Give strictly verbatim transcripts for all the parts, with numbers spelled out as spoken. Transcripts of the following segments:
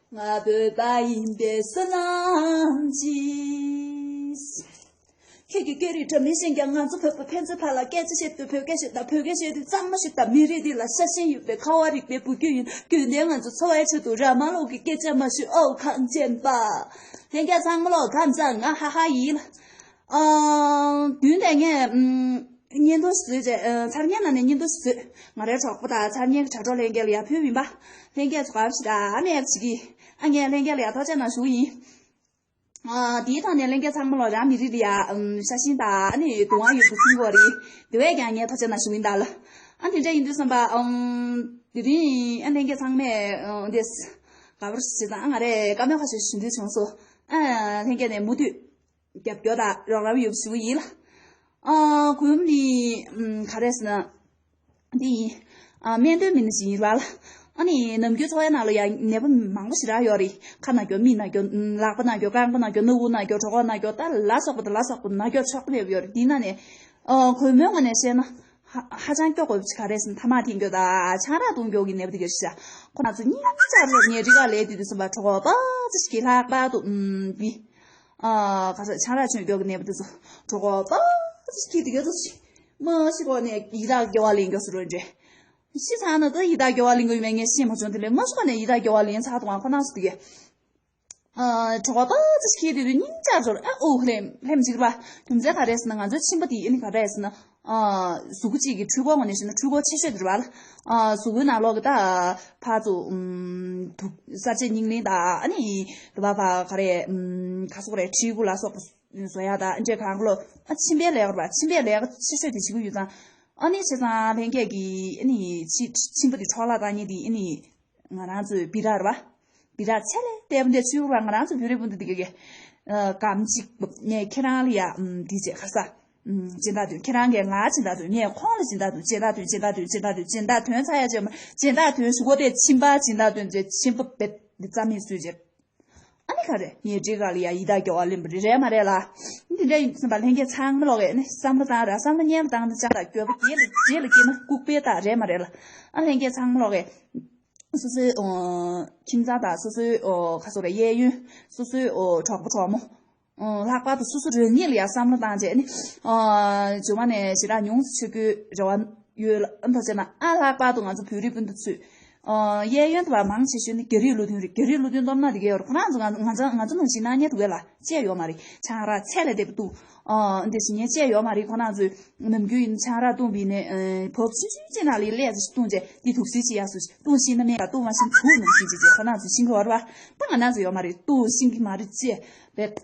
ང་བོད་པ་ཡིན་པའི་བསོད་ནམས་ཀྱིས། ཁྱེད་ཀྱི་སྐད་རིགས་འདྲ་མིན་ཤེས་ཀྱང་། ང་ཚོ་བོད་པ་ཕན་ཚུན་བར་ལ་སྐད་ཆ་བཤད་དུས་བོད་སྐད་བཤད་དང་། བོད་སྐད་བཤད་དུས་གཙང་མ་ཞིག་དང་། མི་རིགས་འདི་ལ་ཤ་ཞེན་ཡོད་པའི་ཁ་བ་རིག་པའི་བུ་རྒྱུད་ཡིན། རྒྱུན་ལྡན་ང་ཚོ་འཚོ་བའི་ཆེད་དུ་ར་མ་ལུག་གི་སྐད་ཆ་མ་ཞུ་ཨོ་གངས་ཅན་པ། ལྷན་རྒྱས་ཚང་མ་ལོ་ཁམས་བཟང་། ང་ཧ་ཧ་ཡིན། ཨང་། བདུན་དེ་ངས་ཨམ། བརྙན་ཐུང་ཞིག་བཟོས་རྗེས། ཨ། ཚར་བརྙན་ནང་ནས་བརྙན་ཐུང་ཞིག་བཟོས། ང་རའི་གྲོགས་པོ་དང་ཚར་བརྙན་གྱི་དྲ་གྲོགས་ལྷན་རྒྱས་ལ་ཡར་ཕུལ་བ་ཡིན་པ། ལྷན་རྒྱས་ཚོ་ག་རེ་ཞིག་ཨ་མེད་ཅིག་གིས། ཨ། ངས་ལྷན་རྒྱས་ལ་ཡར་ཐུགས་རྗེ་གནང་ཞུ་གི་ཡིན། ཨ། དེའི་ཐོག་ནས་ལྷན་རྒྱས་ཚང་མ་ལ་རང་མི་རིགས་ལ་ཡ། ཨམ། ཤ་ཞེན་དང་། ཨ་ནི་དུང་བ་ཡོད་པ་ཚིག་གོ་རེད། དེ་བས་ཀྱང་ངས་ཐུགས་རྗེ་གནང་ཞུ་གི་ཡིན་ད་ལ། ཨ། དེ་འདྲ་ཡིན་དུས་ཙམ་པ། ཨམ། དེ་རིང་ཨ་ལྷན་རྒྱས་ཚང་མས། ཨམ། འདི་ག་པར་བྱེད་ཙང་། ཨ། ང་རས་བཀའ་མོལ་ཁ་ཤས་ཞུ་འདོད་བྱུང་སོང་། ཨ། ལྷན་རྒྱས་ནས་མུ་མཐུད་རྒྱབ་སྐྱོར་དང་རོགས་རམ་ཡོད་པ་ཞུ་གི་ཡིན་ལ། ཨ། གོ་མི། ཨམ། ག་རེ་ཟེར་ན། འདི་ཡིན། ཨ། སྨན་དོན་མི་སྣ་ཞིག་ཡིན་པ་ལ། ཨ་ནི་ནམ་རྒྱུན་འཚོ་བའི་ནང་ལ་ཡང་ནད་པ་མང་པོ་ཞེ་དྲག་ཡོད་རེད། ཁ་ན་སྐྱོ། མིག་ན་སྐྱོ། ལག་པ་ན་སྐྱོ། རྐང་པ་ན་སྐྱོ། སྣ་བུག་ན་སྐྱོ། གྲོད་ཁོག་ན་སྐྱོ། ད་ལ་སོགས་པ་དང་ལ་སོགས་པ་ན་སྐྱོ་ཆོག་མེད་པ་ཡོད་རེད། འདི་ན་ནས། ཨ། གོ་མོའི་ངོས་ནས་བཤད་ན། ཧ་ཧ་ཅང་སྐྱོ་དགོས་པ་ཅིག་ག་རེ་ཟེར་ན། ཐ་མག་འཐེན་སྐྱོ་དང་ཆང་རག་འཐུང་སྐྱོ་གི་ནད་པ་དེ་ག་རེ་ཤ། ཁོ་ན་ཚོ་སྙིང་རྗེ་རུ་ཉལ་ཁྲི་ཁ་ལས་དུས་དུས་ཙམ་པ་གྲོད་ཁོག་ཏོག་ཙམ་ཞིག་གིས་ལྷག་པར་དུ། ཨམ། འདི། ཨ། ག་ས་ཆང་རག་མཆོད་མཁན་གྱི་ནད་པ་དེ་ཚོ་གྲོད་ཁོག་པ་ཅིག་གི་དེ་ག་ཚོ་ཞིག་མ་ཤི་གོ་ནས་ཡི་དྭགས་དགེ་བ་ལེན་རྒྱུ་སུ་རོ་འདྲེ། ཤི་ཚར་ན་ད་ཡི་དྭགས་དགེ་བ་ལེན་གྱི་ཡོད་མེད་ངས་ཤེས་མ་བྱུང་། དེ་ལས་མ་ཤི་གོ་ནས་ཡི་དྭགས་དགེ་བ་ལེན་ཚར་དུས་ཁོ་ན་སུ་དེ་གས། ཨ། གྲོད་ཁོག་པ་ཅིག་གི་དེ་དུས་སྙིང་རྗེ་རུ། ཨ། ཨོ་ལྷེམ་ལྷེམ་ཅིག་ར། རྒྱུ་མཚན་ག་རེ་ཟེར་ན། ང་ཚོའི་མཆིན་པ་དེ་ཨ་ནི་ག་རེ་ཟེར་ན། ཨ། གཟུགས་པོ་གཅིག་གི་འཕྲུལ་འཁོར་ངོས་ནས་བཤད་ན་འཕྲུལ་འཁོར་ཆེ་ཤོས་དེ་རེད་པ་ལ། ཨ། གཟུགས་པོའི་ནང་ལོགས་ཀྱི་ད་ཕར་ཚུར། ཨམ། དུག་གསར་བརྗེ་རྙིང་ལིང་དང་། ཨ་ནི་དུ་བ་བ་ག་རེ། ཨམ། ག་སོགས་རེད། མཁྲིས་ཁུ་ལ་སོགས་པ་བཟོ་ཡག་དང་འདྲེ་གང་ག་ལོ། ཨ། མཆིན་པའི་ལས་ཀ་རེད་པ། མཆིན་པའི་ལས་ཀ་ཆེ་ཤོས་དེ་བྱེད་ཀྱི་ཡོད་ཙང་། ཨ་ནི་བྱས་ཙང་ལྷན་རྒྱས་ཀྱིས་ཨ་ནི་མཆིན་མཆིན་པ་དེ་འཕྲོ་བརླག་བཏང་མཁན་དེ་ཨ་ནི་ང་རང་ཚོའི་བི་རག་རེད་པ། བི་རག་ཚད་ལས་འདས་པ་འདི་ཚུར་བ། ང་རང་ཚོ་བོད་རིགས་སྤུན་ཟླ་འདི་ག་གི། ཨ། གམ་གཅིག་ངས་ཁྱེད་རང་ལ་ཡ། ཨམ། འདི་བྱས་ག་ས། ཨམ། སྦྱིན་བདག་དོན། ཁྱེད་རང་གིས་ང་སྦྱིན་བདག་དོན། ངས་ཁོང་ལ་སྦྱིན་བདག་དོན། སྦྱིན་བདག་དོན། སྦྱིན་བདག་དོན། སྦྱིན་བདག་དོན། སྦྱིན་བདག་དོན་ཚར་ཡ་བྱས་མ། སྦྱིན་བདག་དོན་ཞུ་གོ་དེ་མཆིན་པ་སྦྱིན་བདག་དོན་བྱས། མཆིན་པ་བེད་འདི་རྩ་མེད་བཟོས་བྱས། ཨ་ནི་ག་རེ། ཉལ་ཁྲིའི་སྒང་ལ་ཡ་ཡི་དྭགས་དགེ་བ་ལེན་པ་རེད། རེད་མ་རེད་ལ། འདི་འདྲ་ཡིན་དུས་ཙམ་པ་ལྷན་རྒྱས་ཚང་མ་ལོག་གིས་ནི་བསམ་བློ་བཏང་ར། བསམ་བློ་སྙན་པོ་བཏང་ནས་ཅང་ལ་འགྱོད་པ་རྗེས་ལ་རྗེས་ལ་སྐྱེས་ན་ལྐུགས་པའི་རྟགས་རེད་མ་རེད་ལ། ཨ། ལྷན་རྒྱས་ཚང་མ་ལོག་གིས། སོ་སོའི། ཨོ། ཁྱིམ་ཚང་དང་སོ་སོའི། ཨོ། ག་སོགས་རེད། གཡས་གཡོན། སོ་སོའི། ཨོ། གྲོགས་པོ་གྲོགས་མོ། ཨོ། ལྷག་པར་དུ་སོ་སོ་རང་ཉིད་ལ་ཡང་བསམ་བློ་བཏང་བྱས་ནི། ཨོ། རྗེས་མ་ནས་ཞེ་དྲག་ཉུང་ཙམ་ཆགས་རྒྱུའི་རེ་བ་ཡོད་ལ། ཨ། མདོར་བྱས་ན། ཨ། ལྷག་པར་དུ་ང་ཚོ་བོད་རིགས་སྤུན་ཟླ་ཚོས། ཨོ། གཡས་གཡོན་དུ་བ་མང་ཆེ་ཤོས་ནི་རྒྱ་རིགས་ལོ་ཐོན་རེད། རྒྱ་རིགས་ལོ་ཐོན་སྟོབས་ན་དེ་གས་ཡོད་རེད། ཁོ་རང་ཚོ་ང་ང་ཚོ་ང་ཚོ་ནང་བཞིན་གནང་མཁན་འདུག་གས་ལ། བཅད་ཡོད་མ་རེད། ཆང་རག་ཚད་ལས་འདས་པ་བཏུང་། ཨ། འདི་ཞིག་ངས་བཅད་ཡོད་མ་རེད། ཁོ་རང་ཚོས་ནམ་རྒྱུན་ཡིན་ཆང་རག་བཏུང་བས་ནས། ཨ། བབ་ཆུང་ཆུང་ཅིག་ནང་ལ་ཀླད་ཅིག་བཏུང་བྱས། འདི་དུག་སེལ་ཅིག་ཡག་སུ་བཏུང་ཤེས་ན་མེད་ལ། བཏུང་མ་ཤེས་ན་དུག་ནང་བཞིན་ཅིག་བྱས་ཁོ་རང་ཚོས་ཤེས་ཀྱི་ཡོད་རེད་པ། ད་ང་རང་ཚོ་ཡོད་མ་རེད། བཏུང་ཤེས་ཀྱི་མ་རེད་ཅེས་བས།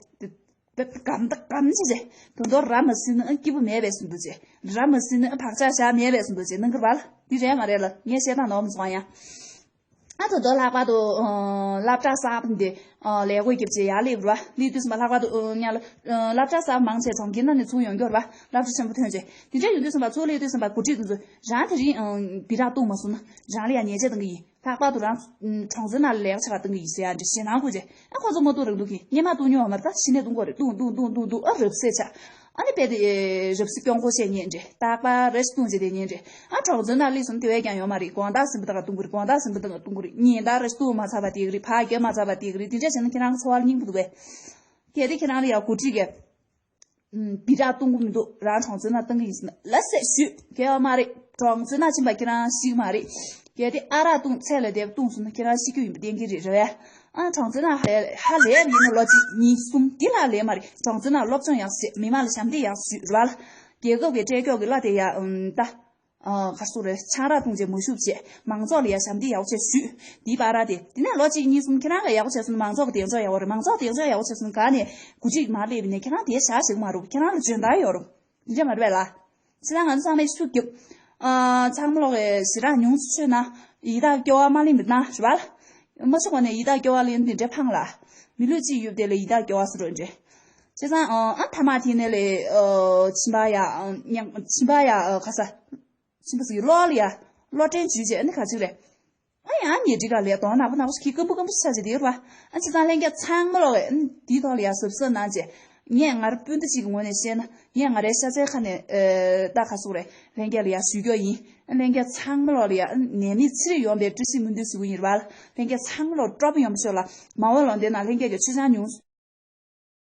བས་སྒམ་ད་སྒམ་ཅིག་བྱས། དོན་དུ་ར་མ་ཟིན་ན་སྐྱིད་པོ་མེད་པས་ཟིན་འདུག་ཅེས། ར་མ་ཟིན་ན་བག་ཆགས་བཞག་མེད་པས་ཟིན་འདུག་ཅེས་གནང་གི་རེད་པ་ལ། འདི་རེད་མ་རེད་ལ། ངས་བཤད་སྟངས་ནོར་མ་སོང་ཡ། ཨ། ད་དུང་ལྷག་པར་དུ། ཨ། སློབ་གྲྭ་གསར་པ་འདི། ཨ། ལས་བགོས་རྒྱབ་བྱས་ཡར་སླེབས་རེད་པ། སླེབས་དུས་ཙམ་པ་ལྷག་པར་དུ། ཨ། ཡང་ལ། ཨ། སློབ་གྲྭ་གསར་པ་མང་ཆེ་གྲོང་ཁྱེར་ནང་ནས་ཚུར་ཡོང་རྒྱུ་རེད་པ། སློབ་གྲྭ་ཆེན་པོ་ཐོན་རྗེས། དེ་འདྲ་ཡོང་དུས་ཙམ་པ་ཚུར་སླེབས་དུས་ཙམ་པ་འགོ་ཁྲིད་དེ་ཚོ་རང་དེ་རིང་། ཨ། བི་རག་བཏུང་མ་སོང་ན་རང་ལ་ཡང་ཉེས་ཆད་གཏང་གི་ཡིན། ལྷག་པར་དུ་རང་། ཨ། གྲོང་ཚོའི་ནང་ལ་ལས་ཀ་བྱེད་པ་གཏང་གི་ཡིན་ཟེར་ཡ་འདྲ་ཞེད་སྣང་སྐུལ་རྗེས། ཨ། ཁོ་ཚོ་མ་བཏུང་རང་བཏུང་གི། སྔོན་མ་བཏུང་མྱོང་བ་མ་རེད། ད་གཞི་ནས་བཏུང་དགོས་རེད། བཏུང་བཏུང་བཏུང་བཏུང་བཏུང་། ཨ། རབ་གསལ་ཆགས། ཨ་ནི་རྦད་དེ་རབ་གསལ་སྐྱོང་གོ་བྱས་ཉན་འདྲ། རྟག་པར་རེ་ཞིག་བཏུང་བྱས་དེ་ཉན་འདྲ། ཨ། གྲོང་ཚོའི་ནང་སླེབས་སོང་དེ་བས་ཀྱང་ཡོད་མ་རེད། དགོང་དག་གཟིམ་པ་དག་བཏུང་གི་རེད། དགོང་དག་གཟིམ་པ་དག་བཏུང་གི་རེད། ཉིན་ལྟར་རེ་ཞིག་བཏུང་མ་ཚར་བ་དེ་གི་རེད། ཕར་རྒྱབ་མ་ཚར་བ་དེ་གི་རེད། དེ་འདྲ་བྱས་ན་ཁྱེད་རང་གི་འཚོ་བ་ལ་སྙིང་པོ་འདུག་པས། གལ་ཏེ་ཁྱེད་རང་ལ་ཡང་འགོ་ཁྲིད་ཀྱིས། ཨུམ། བི་རག་བཏུང་གི་མི་འདུག་རང་གྲོང་ཚོའི་ནང་བཏང་གི་ཡིན་ཟེར་ན་ལ་ཟེར་ཞུས། གལ་ཡོད་མ་རེད། གྲོང་ཚོའི་ནང་ཕྱིན་པ་ཁྱེད་རང་ཤི་གི་མ་རེད། གལ་ཏེ་ཨ་རག་བཏུང་ཚད་ལས་འདས་པ་བཏུང་སོང་ན་ཁྱེད་རང་ཤི་རྒྱུ་ཡིན་པ་གཏན་འཁེལ་རེད། རེད་པས། ཨ། གྲོང་ཚོའི་ནང་ཧ་ལས་ཧ་ལས་ཡིན་ན་ལོ་གཅིག་གཉིས་གསུམ་དེ་ལས་ལས་མ་རེད། གྲོང་ཚོའི་ནང་སློབ་སྦྱོང་ཡག་བྱེད། མི་མང་ལ་ཞབས་འདེགས་ཡག་ཞུས་རེད་པ་ལ། རྒྱལ་ཁབ་ཀྱི་སྤྲད་སྐྱོག་གི་གླ་དེ་ཡ། ཨུམ། ད། ཨ། ག་སོགས་རེད། ཆང་རག་བཏུང་བྱས་མ་ཤུབ་བྱས། མང་ཚོགས་ལ་ཡ་ཞབས་འདེགས་ཡག་པོ་བྱས་ཞུས། དེའི་བར་དེ། དེ་ནས་ལོ་གཅིག་གཉིས་གསུམ་ཁྱེད་རང་གིས་ཡག་པོ་བྱས་སོང་ན་མང་ཚོགས་ཀྱི་གདེང་འཇོག་ཡག་པོ་རེད། མང་ཚོགས་གདེང་འཇོག་ཡག་པོ་བྱས་སོང་ན་ག་ནས་འགོ་ཁྲིད་མར་སླེབས་ནས་ཁྱེད་རང་དེ་བཞག་ཞིག་མ་རུང་། ཁྱེད་རང་ལ་འཇོན་ཐང་ཡོད་རུང་། འདི་འདྲ་མ་རེད་པས་ལ། བྱས་ཙང་ང་ཚོ་ཚང་མས་ཤུགས་རྒྱབ། ཨ། ཚང་མ་ལོག་གིས་ཞེ་དྲག་ཉུང་ཙམ་མཆོད་ན། ཡི་དྭགས་སྐྱོ་བ་མ་ལེན་པ་ན་རེད་པ་ལ། མ་ཤི་གོང་ནས་ཡི་དྭགས་སྐྱོ་བ་ལེན་དེ་འདྲ་ཕངས་ལ། མི་ལུས་གཅིག་ཡོད་དེ་ལ་ཡི་དྭགས་སྐྱོ་བ་ཟེར་རོ་འདྲ། བྱས་ཙང་། ཨ། ཐ་མག་འཐེན་ནས་ལས། ཨ། མཆིན་པ་ཡ། ཨ། མཆིན་པ་ཡ། ཨ། ག་ས། མཆིན་པ་ཟེར་གི། གློ་ལ་ཡ། གློ་སྐྲན་འཇུས་བྱས་ནི་ག་ཅིག་རེད། ཨ། ཡང་ཉལ་ཁྲིའི་སྒང་ལ་གདོང་ནག་པོ་ནག་པོ་ཞིག་གིས་སྐམ་པོ་སྐམ་པོ་ཞིག་ཆགས་བྱས་དེ་རེད་པ། ཨ། བྱས་ཙང་ལྷན་རྒྱས་ཚང་མ་ལོག་གིས། ཨ། འདིའི་ཐོག་ལ་ཡ་གཟབ་གཟབ་གནང་བྱས། ངས་ང་རང་སྤུན་ཟླ་གཅིག་གི་ངོས་ནས་བཤད་ན། ངས་ང་རའི་ཤ་ཚའི་ཁ་ནས། ཨ། ད་ག་སོགས་རེད། ལྷན་རྒྱས་ལ་ཡ་ཞུ་རྒྱུ་ཡིན། ལྷན་རྒྱས་ཚང་མ་ལོག་ལ་ཡ་ནད་མེད་ཚེ་རིང་ཡོང་བའི་བཀྲ་ཤིས་སྨོན་འདུན་ཟེར་གྱི་ཡིན་རེད་བ། ལྷན་རྒྱས་ཚང་མ་ལོག་སྤྲོ་པོ་ཡོང་བ་ཤོག་ལ། མ་འོངས་ལོག་འདི་ན་ལྷན་རྒྱས་ཀྱི་ཆོས་ཆང་ཉུང་